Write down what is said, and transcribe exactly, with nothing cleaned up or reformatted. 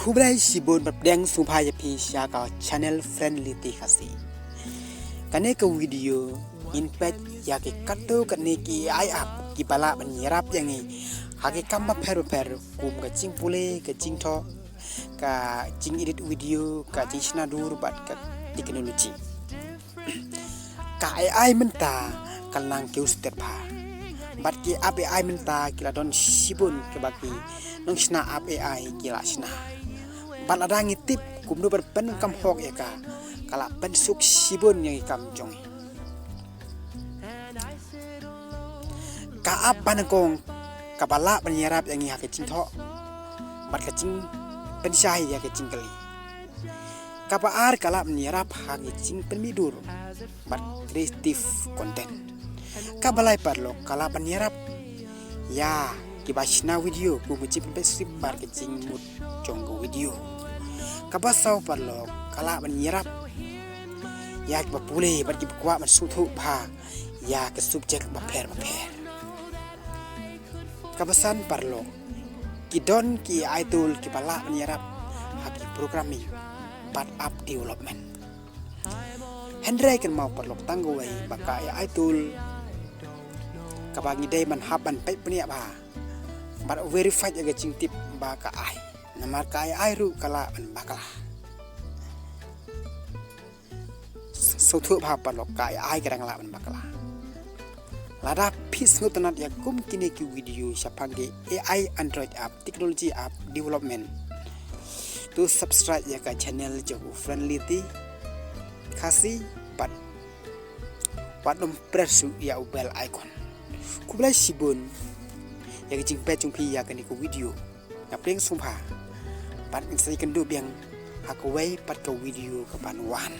Khublei shibun bad pdiang sngewbha ïa phi sha ka channel Friendly T Khasi. Kane ka video ngin peit ïa ki katto katne ki A I app kiba lah ban ïarap ïa ngi ha ki kam bapher bapher, kum ka jingpule, ka jingthoh, ka jingedit video, ka jingshna dur bad ka technology. Ka A I mynta ka la nang kiew stet bha. Bad ki app A I mynta ki la don shibun kiba ki nongshna app A I ki la shna. Bad lada ngi tip kumno ban pyndonkam hok ïa ka, ka la pynsuk shibun ïa ki kam jong ngi. Ka app ba nyngkong kaba lah ban ïarap ïa ngi ha ka jingthoh bad ka jingpynshai ïa ka jingkylli. Kaba ar ka lah ban ïarap ha ka jingpynmih dur bad creative content. Kaba lai paralok ka lah ban ïarap ïa kiba shna video, kum ka jingpynpeit script bad ka jingmut jong ka video. Kaba saw paralok ka lah ban ïarap ïa kiba pule bad kiba kwah ban sngewthuh bha ïa ka subject bapher bapher. Kaba san paralok, ki don ki A I tool kiba lah ban ïarap ha ki programming bad app development. Hynrei kynmaw paralok, tang kawei ba ka A I tool kaba ngi dei ban hap ban peit bniah bha bad verify ïa ka jingtip ba ka ai. Namar ka A I ruh ka lah ban bakla. Sngewthuh bha paralok, ka A I ka dang lah ban bakla. Lada phi sngewtynnat ïa kum kine ki video shaphang ki A I, Android app, technology app development, to subscribe ïa ka channel jong u Friendly T Khasi bad wat nym press ïa u bell icon. Khublei shibun ïa ka jingpeit jong phi ïa kane ka video. Nga pdiang sngewbha bad ngin sa ïakynduh biang ha kawei pat ka video kaban wan.